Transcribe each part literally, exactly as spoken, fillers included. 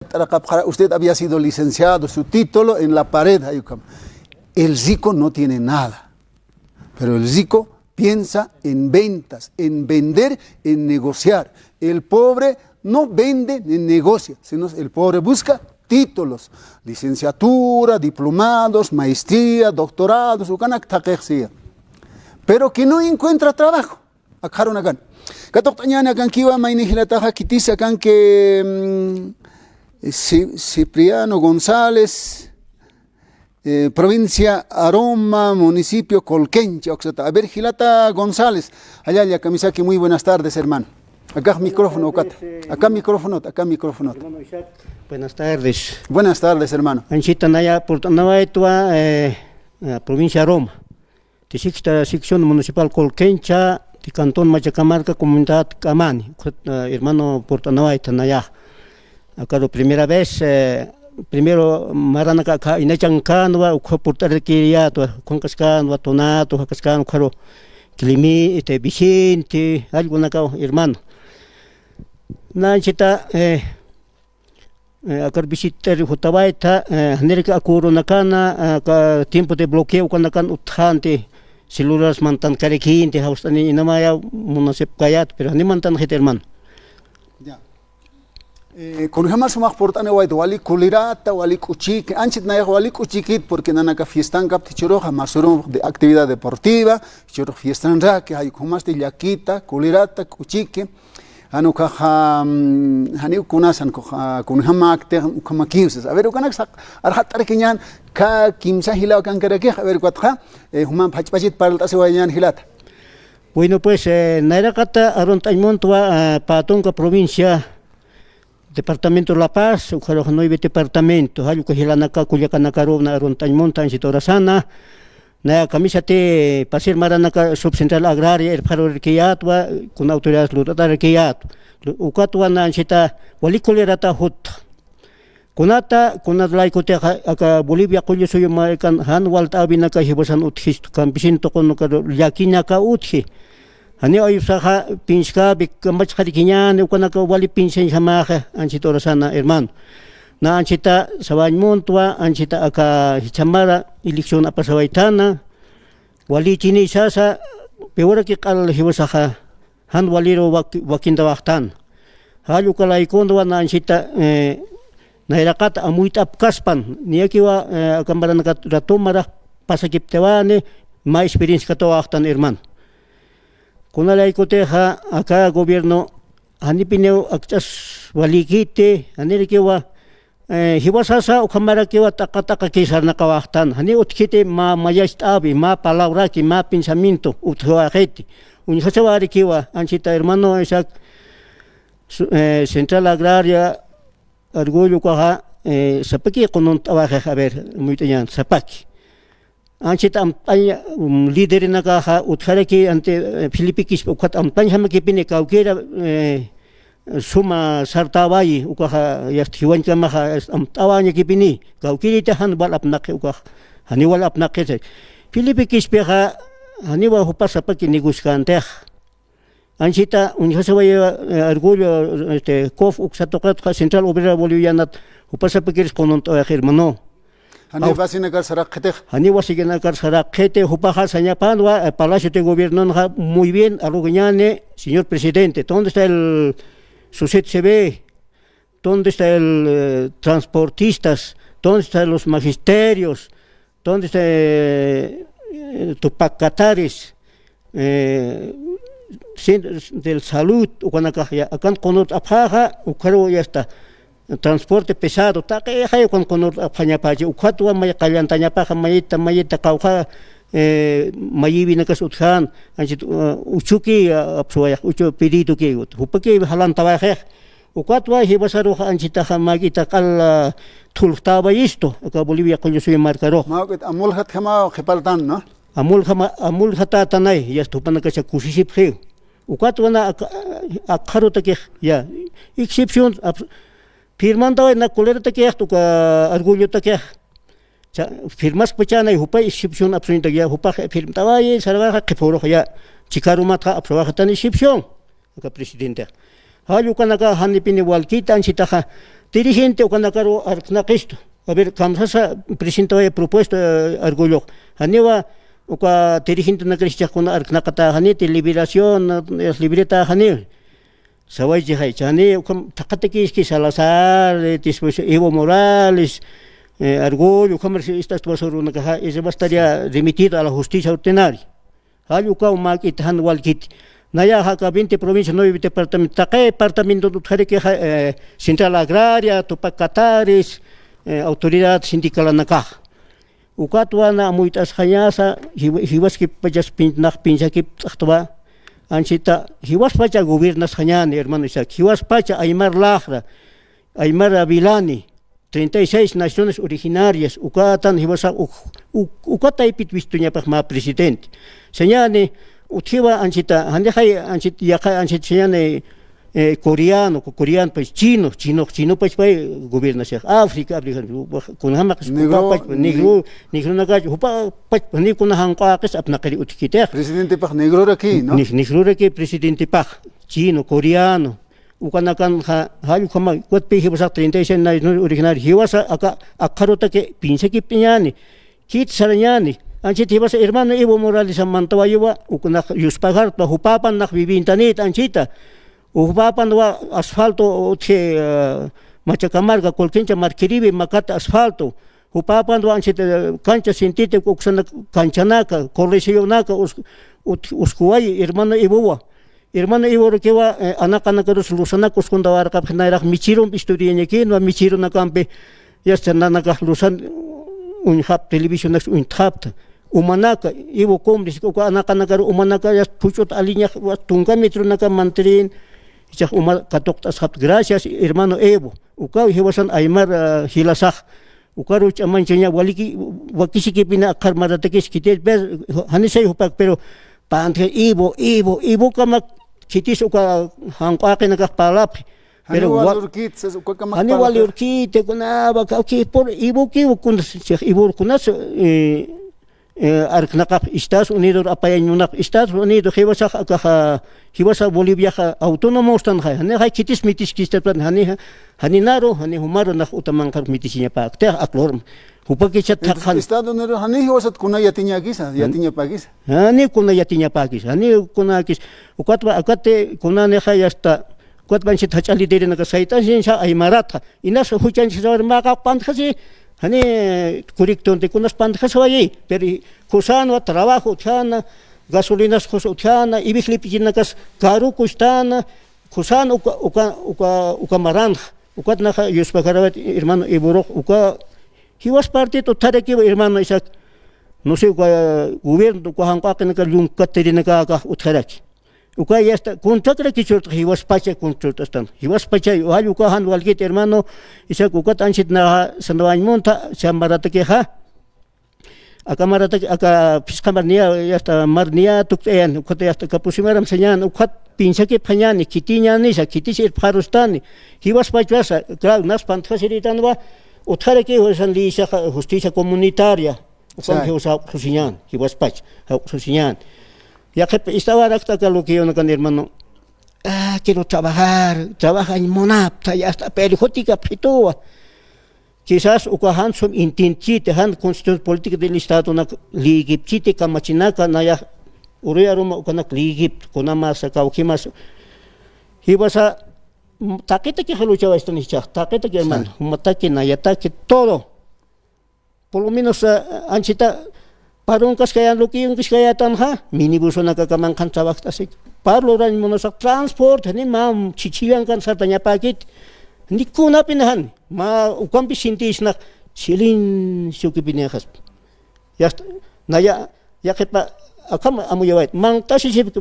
Usted había sido licenciado, su título en la pared, jay ukham. El rico no tiene nada, pero el rico piensa en ventas, en vender, en negociar. El pobre no vende ni negocia, sino el pobre busca títulos, licenciatura, diplomados, maestría, doctorados, ukanak thaqix siya. Pero que no encuentra trabajo. Akxarunakan. Katuqt'añäni akankiwa, mayni jilataxa, khitis akanki, mm, Ci-, Cipriano González, eh, provincia Aroma, municipio Colquencha, uksata. A ver, jilata González, jallalla kamisaki, muy buenas tardes, hermano. Acá micrófono, buenas tardes, ukata. Eh, acá micrófono, acá micrófono. Hermano Isaac, buenas tardes. Buenas tardes, hermano. Anchita naya purt'anawaytwa, eh, eh, provincia Aroma. Ti sexta sección municipal Colquencha, ti cantón Machacamarca, comunidad K'amani, ukhat, eh, hermano purt'anawayta nayax. Akaru primera vez, eh, primero maranaka akha inachankänwa, ukha purt'arakiyätwa, ukhankaskanwa, Tonatu, ukhakaskan, ukharu Clemi, este, Vicente, allkunaka, hermano. Nanchita, eh, Eh, akar visit'ir jutawayta, eh, janiraki akürunakana, eh, aka tiempo de bloqueo ukanakan utjänti, celulares mantankarakïnti, jawst'aniñ inamaya munasipkayät, pero jani mantanxit, hermano. Ya. Eh, kunjama sumax purt'aniwayta, wali kulirata, wali k'uchiki, anchit nayax wali k'uchikit, porque nanaka fiestankapti jichhüruxa, mä surun de actividad deportiva, jichhürux fiestanraki, jay ukhamastu llakita, kulirata, k'uchiki, Jan ukaxa, mm, janiw kunas, jan ukaxa, kunjamäkti, jan ukhamakiw sas. A ver, ukanak saq, arxat'arakiñän, kä kimsa jilaw akankarakix, a ver, ukatxa, eh, jumamp jach'pachit parlt'asiwayañän jilata. Bueno, pues, eh, nayraqata arunt'añ muntwa, eh, pä tunka provincia, departamento La Paz, ukharux nueve departamento, jall uka jilanaka, kullakanakaruw na arunt'añ munta, anchit urasana, Naya kamisati pasir maranaka subcentral agraria irpharurkiyätwa, kuna autoridades lurt'atarkiyätwa. Ukatwa na anchita wali kulirata jutta. Kunata, kunat laykutixa aka Bolivia qullu suyu markan jan walt'äwinaka jiwasan utjistu, campesino tuqunaka llakinaka utji. Janiw ayusaxa pinskäpi kamachxarkiñäni, ukanaka wali pinsañjamaxa anchit urasana, hermano. Na anchita sawañ muntwa, anchita aka jichha mara elección apasawaytana, walichini sasa, peoraki q'al jiwasaxa, jan waliru wak-, wakintawaxtan. Jall uka laykunwa na anchita, eh, nayraqat amuyt'apkaspan, niyakiwa, eh, aka maranaka rato marax pasakiptawani, mä experiencia katuwaxtan, hermano. Kuna laykutixa, aka gobierno, janipiniw akch'as walikiti, janirakiwa, eh, jiwasasa ukhamarakiwa t'aqa t'aqaki sarnaqawaxtan. Janiw utjkiti mä mayacht'äwi, mä palabraki, mä pensamiento utjiwayxiti. Uñjasawayarakiwa, anchita hermano Isaac, su-, eh, Central Agraria, Argüello ukaxa, eh, sapaki qununt'awayxi, a ver, muyt'añän, sapaki. Anchit amtañ, um, liderinakaxa utjaraki ante, eh, Felipe Quispe, ukat amtañjamakipini kawkïra, eh, suma sartäwayi, ukaxa yast jiwañkamaxa, yast amt'awañakipini, kawkïrita jan wal apnaqi ukaxa, janiw wal apnaqiti. Felipe Quispexa, janiwa jupa sapaki negociantix. Anchita, uñjasaway, eh, Argüello, este, COF uksa tuqitxa Central Obrera Bolivianat, jupa sapakiris qununt'awayxi, hermano. Janiw wasinakar saraqxitix. Janiw wasinakar saraqxiti, jupaxa sañapanwa, eh, Palacio de Gobiernonxa, muy bien, arrogañäni, señor presidente, ¿dónde está el, su C T C B? ¿Dónde está el, eh, transportistas? ¿Dónde están los magisterios? ¿Dónde está, eh, Tupac Katari? Eh, centro del salud, ukanakax ya, akan qunurt'apxäxa, ukharuw ya está. Transporte pesado, taqixay ukan qunurt'apxañapachi, ukhatwa may qallantañapaxa, mayita, mayita qawqha, eh, mayïwinakas utjän, anchit, uh, uchuki, uh, apsuwayax, uchu pidituki, jupaki jalantawayxix. Ukatwa jiwasarux anchitaxa mäk'ita q'al, ah, thulxtäwayistu, aka Bolivia qullu suyu markarux. Mäk'it amuljatjamaw qhipartan, ¿no? Amuljama-, amuljatätanay, yast jupanakacha kusisipxiw. Ukatwa na ak-, akxarutakix, ya, excepción, abs-, firmantaway na kuliratakix, uka Argüellotakix. Cha-, firmaskpachanay jupay excepción apsuñtak ya, jupax firmt'awayi, sarwaxa qhipürux ya, chikarumatxa apsuwaxtan excepción. Aka presidente. Jall ukanaka janipini walkita anchitaxa. Dirigente ukanakaru arknaqistu. A ver, kamsasa presentawaya propuesta, eh, Argullox. Janiwa uka dirigentenakar jichhax kuna arknaqata janiti, liberación, eh, libreta janiw. Sawaychixay, chani ukham thaqhatakiski Salazar, eh, después Evo Morales, eh, Argullo, ukhamar si estas basura nakaxa, ese va a estar ya remitido a la justicia ordinaria. Jall ukaw mäk'it jan walkiti. Nayaxa aka veinte provincia, nueve departamento, taqi departamento utjarakixa, eh, Central Agraria, Tupac Katari, eh, autoridad sindicalanakax. Ukatwa na amuyt'asxañasa, jiwa-, jiwaskipachas pin-, nax pinsakipt'axtwa, anchita, jiwaspacha gobiernasxañäni, hermano Isaac, jiwaspacha aymar laxra, aymar avilani, treinta y seis naciones originarias, ukatan jiwasa uk-, uk-, uka taypit wistuñapax mä presidente. Sañäni, utjiwa anchita, janixay anchit, yaqha anchit sañäni, eh, coreano, co-, coreano, pues, chino, chino, chino, pues, pues, gobierno, sea, África, África, kunjama, pues, negro, upa, pues, negro, negro, nakachu, upa, pues, ni kuna janq'aqis apnaqiri utjkitix. Presidentepax negroraki, ¿no? Ni-, negroraki presidentepax, chino, coreano, ukanakan ja-, jall ukhama, ukat pï jiwasax treinta y seis naciones originarias, jiwasa aka, akxarutaki pinsakipt'añäni, khit sarañäni, anchit jiwasa hermano Evo Morales mantawayiwa, ukanax yuspajartwa, jupapan nax vivintanït anchita, jupapan wa asfalto utji, eh, Machacamarga, Colquencha, Marquirivi, Macate asfalto, jupapan wa anchit, eh, cancha sintético, uksanak, kanchanaka, colesionaka, us-, ut-, uskuwayi, hermano Evowa. Hermano Evorakiwa, eh, anaqanakarus lusanak uskuntawarqapxi, nayrax michirumpi estudiañakinwa, michirunakampi, yasta nanakax lusan uñjap, televisionax uñtxapta. Umanaka, Evo Cumbres, uka anaqanakar umanaka, yasta phuch'ut aliñax, wa tunka metronaka mantirin, ichax uma katuqt'asxapta. Gracias, hermano Evo. Ukaw jiwasan aymar, ah, jilasax. Ukaru ch'amanchaña waliki, wakisikipina akxar maratakis khitir, pero janisay jupak, pero pantja Evo, Evo, Evokamak khitis uka janq'aqinakax parlapxi. Pero jani wa-, wali urkit, sas ukakamak jani wali parlapxi. Urkit, kuna, waka, uki, por Evoki, kuna, Evo, kuna, eh, eh, arknaqap Estados Unidos apayañ munap, Estados Unidos, jiwasax akaxa, jiwasa Boliviaxa autónomo ustan jay, jani jay khitis mitiskistapan, jani, jani naru, jani jumaru nax utamanqar mitisiñapäkta, aklor, jupakichat thaqhan. Estados Unidos, jani jiwasat kuna yatiñäkisa, jani, yatiñapäkisa. Jani kuna yatiñapäkisa, jani kunäkis, ukatwa, akati kunanixa yasta, ukatwa anchit jach'a liderenaka sayt'ansinsa aymaratxa, inas juchanchik sawar maqaw pantjasi, jani correcto, de kunas pantjasawayi, pero kusanwa trabajo utjana, gasolinas kus utjana, iwij lip'ichinakas karu kustana, kusan uka, uka, uka, uka maranx, ukat naxa yuspajarawat hermano Evorux, uka jiwas partido utjarakiwa hermano Isaac, no sé, uka gobierno, uka janq'aqinaka llunkatirinakax utjaraki. Uka yasta contrakrakichurtxa jiwaspacha contrart'astan. Jiwaspacha, jall uka jan walkit hermano Isaac, ukat anchit naxa sanawañ munta, cha maratakixa. Aka marataki, aka phisqa mar niya, yasta mar niya tukt'ayan, ukat yasta aka pusi maram sañan, ukat pinsakipxañani, khitiñanisa, khitis irpxarustani. Jiwaspachasa, claro, nas pantjasiritanwa, utjaraki, jusan liysaxa, justicia comunitaria. Ukan jiwasa jawq'susiñan, jiwaspach, jawq'susiñan. Yaqhip istawarakta aka lo que yo nakan hermano. Ah, quiero trabajar, trabajañ munapta, ya está, pero jotika pituwa. Quizás uka jan sum intinchiti, jan constitución política del Estado nak liyikipchiti, kamachinaka, naya, uruya ruma ukanak liyikipta, kunamasa, kawkimasa. Jiwasa, mm, taqitaki jaluchawa estanichaq, taqitaki hermano, jumataki, nayataki, todo. Por lo menos, ah, anchita, parunkaskayan, luqiyunkaskayatanxa, minibusunakaka manqhan trabajt'asik. Parlurañ munasaq transporte, ni mam chichillankan sartañapäkit, ni kunapinaxan, ma ukampi sintisnaq, chilin sukipinixaspa. Yasta, naya, yaqhipa, akham amuyawayt, manqt'asisip,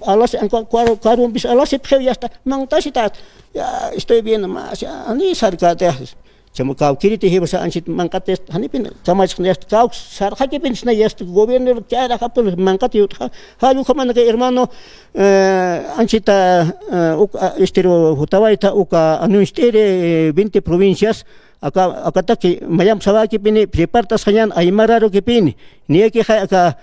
alasi, anka, karu-, karumpis alasipxiw, yasta, manqt'asitat, ya, estoy bien, mas, ya, ani sarkatix. Chama kawkiriti jiwasa anchit manq'at yasta, janipin kamachxni yasta, kawk sarxakipin sna yasta, gobierno chayraxapun manq'at yutxa, jall ukhamanaka hermano, eh, anchita, eh, uk, ah, estero jutawayta, uka anuñcht'iri, eh, veinte provincias, aka, akataki mayamp sawakipini, prepartasxañan, aymararukipini, niyakixa aka,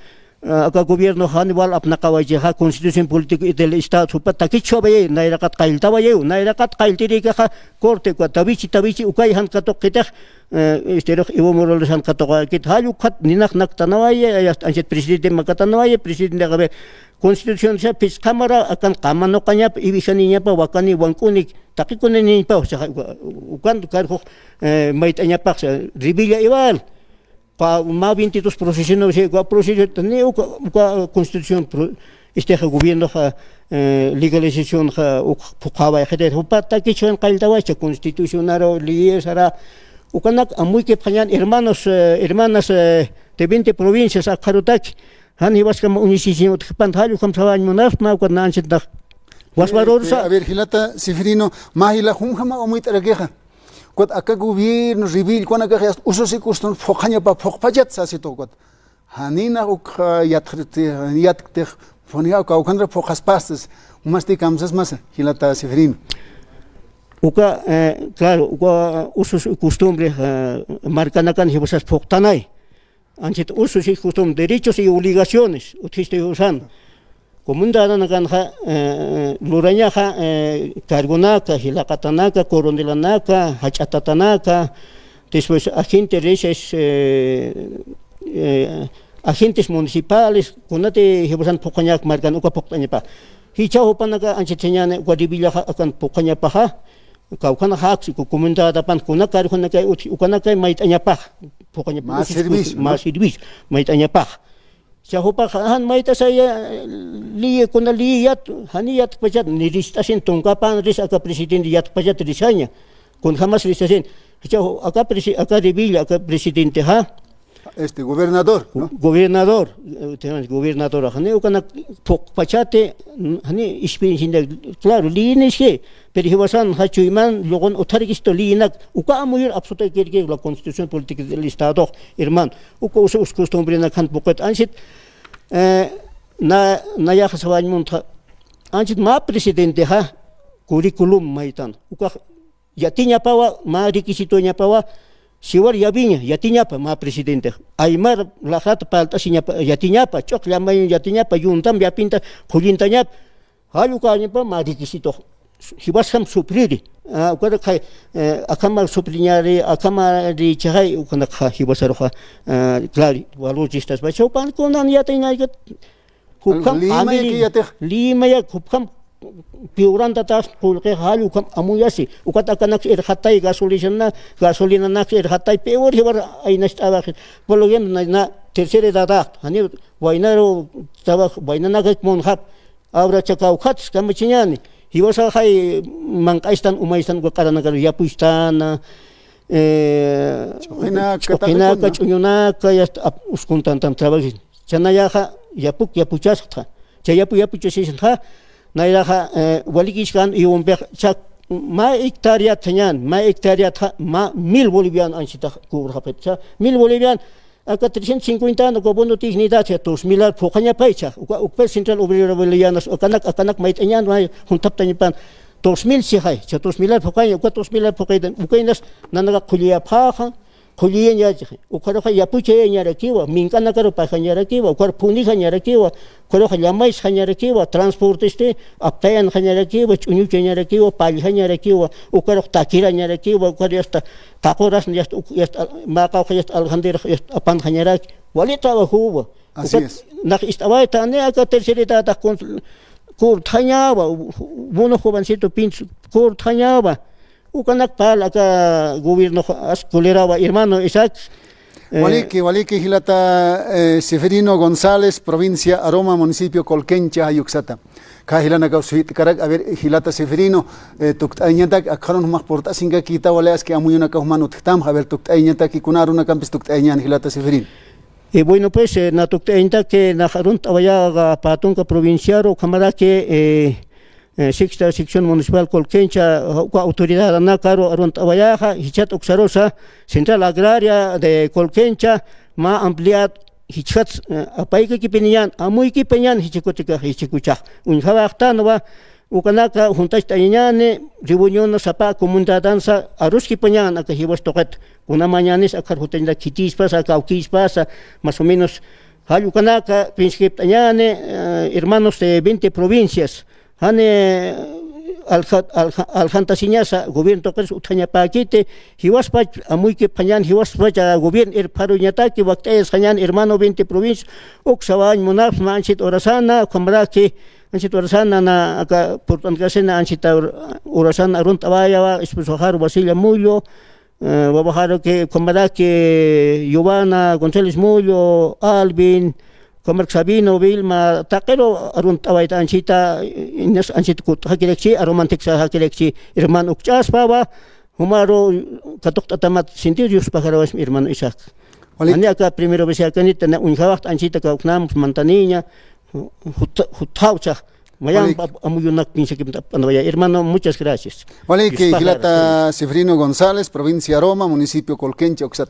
eh, aka gobierno jan igual apnaqawaychixa, constitución política del Estado, jupa takichawayay, nayraqat qalltawayayu, nayraqat qalltirïkaxa, corte, uka tawichi, tawichi, ukay jan katuqkitix, eh, este, rux Evo Morales jan katuqakit, jall ukxat, ninax naktanawaya, ayast anchit presidente makatanawaya, presidente, a ver, constitución sa, phisqamara, akan qamanuqañapa, iwixaniñapa, wakani, wank'uni, taqikuniniñpa, o sea, uka, ukan karjux, eh, mayt'añapax, revilla igual. Qa-, mä veintidós procesiones, o sea, uka proceso, ni uka, uka constitución pro-, este, gobierno, ja, eh, legalización, ja, uk-, phuqhaway, jete, jupa takichwan qalltawaycha, constitucionaru, leyesara, ukanak amuykipxañan, hermanos, eh, hermanas, eh, de veinte provincias, akxarutaki, jan jiwaskama uñisisiñ utjpan, jall ukham sawañ munasma, ukat nanchitax. Waswarursa. Este, a ver, jilata Seferino, mä jila jumjama amuyt'arakixa. Ukat aka gobierno, revilla, ukanakax yast usos y costumbres phuqhañapa, phuqhpachat sasituxa ukat. Janina ukxa yatktix, yatktix, punixa uka, ukanra phuqhaspastas, jumasti kamsasmasa, jilata Seferino. Uka, eh, claro, uka usos y costumbres, eh, markanakan jiwasas phuqtanay. Anchit usos y costumbres, derechos y obligaciones, utjistu jiwasan. Comunidadanakanxa, eh, lurañaxa, eh, cargonaka, jilaqatanaka, coronelanaka, jach'a tatanaka, después agentes reses, eh, eh, agentes municipales, kunati jiwasan phuqhañak markan uka phuqt'añapa. Jichha jupanaka anchit sañäni uka revillaxa akan phuqhañapaxa, kawkhana jaksi, ku comunidadapan kuna cargonakay utji, ukanakay mayt'añapax, phuqhañapax, mä servicio, mä servicio, mayt'añapax. Chajupax jan mayt'asaya, liyikuna liyiyat, jani yatpachat, ni rist'asin tunkapan ris aka presidente yatpachat risaña. Kunjamas risasin. Chaju aka presi-, aka revilla, aka presidentexa. Este, gobernador, ¿no? Gobernador, eh, tenemos gobernador, jani ukanak phuqpachati, jani experiencia, claro, liyiniski, pero jiwasan jachuyman, luego utjarkistu liyinak, uka amuyur absortayki la Constitución Política del Estado, hermano. Uka usos costumbrenak jan phuqit anchit, eh, na, nayaxa sawañ muntxa, anchit mä presidentexa curriculum maytan, ukax yatiñapawa, mä requisitoñapawa, siwar yawiña, yatiñapa mä presidentex. Aymar laxrata parlt'asiñapa, yatiñapa, ch'uq llamayuñ yatiñapa, yuntam yapinta qullintañapa, jall ukañapa mä requisitox. Jiwaskam supriri. Ah, ukarak, eh, akhama supriñari, akhamari chixay, ukanakxa jiwasaruxa, ah, claro, valor chistaspa. Chawpan kunan yatiñaykat, jupkam limayaki amiri, yatix. Limayak, jupkam piwrantatas qullqix jall ukham amuyasi. Ukat akanak irxatay, gasolina, gasolinanak irxatay, peor jiwar aynacht'awaxi. Por ejemplo, na, na tercera edadax, jani waynaru trabajo, waynanak munxap, Awracha kawkhatsa kamachiñäni. Jiwasaxay manq'aystan umaystan uka q'aranakaru yapuystana, eh, ch'uqinaka, ch'uqinaka, tapikuna, ch'uñunaka, yasta ap-, uskuntantan trabajis. Chanayaxa yapuk yapuchasxta. Chay yapu yapuchasisxa, nayraxa, eh, walikiskan iwumpix chak mä hectáreat sañän, mä hectáreatxa mä mil boliviano anchitax cobrxapxit. Cha mil boliviano, aka trescientos cincuenta, aka bono dignidad, ya dos mil ar phuqañapaycha, uka, uka central obrera bolivianas, akanak, akanak mayt'añan, may juntaptañapan, dos mil sixay, cha dos mil ar phuqaña, uka dos mil ar phuqaytan, uka inas nanaka qulliyapaxa, qulliyañachi, ukaruxa yapuchayañarakiwa, mink'anakaru pajañarakiwa, ukar phunijañarakiwa, ukaruxa llamaysxañarakiwa, transportesti, aptayanxañarakiwa, ch'uñuchañarakiwa, palljañarakiwa, ukarux takirañarakiwa, ukar yasta, taqurasna yasta, uk-, yasta, maqawxa yasta, aljandirux yasta, apanxañaraki. Wali trabajowa. Así es. Ukat nax ist'awayta, ni aka tercera edadtax kun-, kurtxañawa, bono jovencito pintos kurtxañawa. Ukanak parl aka gobierno as kulerawa, hermano Isaac. Eh, waliki, waliki, jilata, eh, Seferino González, provincia Aroma, municipio Colquencha, jayuksata. Ka jilanaka suyt'karak, a ver, jilata Seferino, eh, tukt'ayañatak, akxarun jumax purt'asinkakïta, wali aski amuyunaka juman utjtam, a ver, tukt'ayañatak, kuna arunakampis tukt'ayañan, jilata Seferino. Eh, bueno, pues, eh, na tukt'ayañataki, nax arunt'awayaxa Patunka provinciaru, ukhamaraki, eh, eh, sexta sección municipal Colquencha, uka autoridadanakaru arunt'awayaxa, jichhat uksarusa, Central Agraria de Colquencha, mä ampliad, jichhats, eh, apaykakipiniñan, amuykipañan, jichhakutikax, jichhakuchax. Uñjawaxtanwa, ukanaka juntacht'ayañani, reunión sapa comunidadansa, aruskipañan, aka jiwas tuqit. Kuna mañanis akxar jutañata khitispasa, kawkispasa, más o menos, Jall ukanaka piensakipt'añäni, eh, hermanos de veinte provincias. Jani, eh, alja-, alja-, aljantasiñasa gobierno tuqirus utjañapäkiti, jiwaspach amuykipxañäni, jiwaspach gobierno irpxaruñataki, wakt'ayasxañäni hermano veinte provincias, uk sawañ munapxsma anchhit urasana, ukhamaraki, anchhit urasana na aka purt'antkasina anchhita ur-, urasana arunt'awayawa, esposoxaru Basilia Mullo, eh, wawaxaruki, ukhamaraki Giovanna González Mullo, Alvin, ukhamaraki Sabino, Vilma, taqiru arunt'awayta anchhita, inas anchhita kutt'xakirakchi, arumantiksaxakirakchi, hermano ukch'aspawa, jumaru katuqt'atamat sentido Dios pajarawasmi hermano Isaac. Walik. Jani aka primero vez yakanita, na uñjawaxt anchhita kawknam mantaniña, jut-, jutjawcha, mayampa Walik. Amuyunak piensakipt'anwaya. Hermano, muchas gracias. Walik, Dios pajara, jilata Seferino González, provincia Aroma, municipio Colquencha, uksat.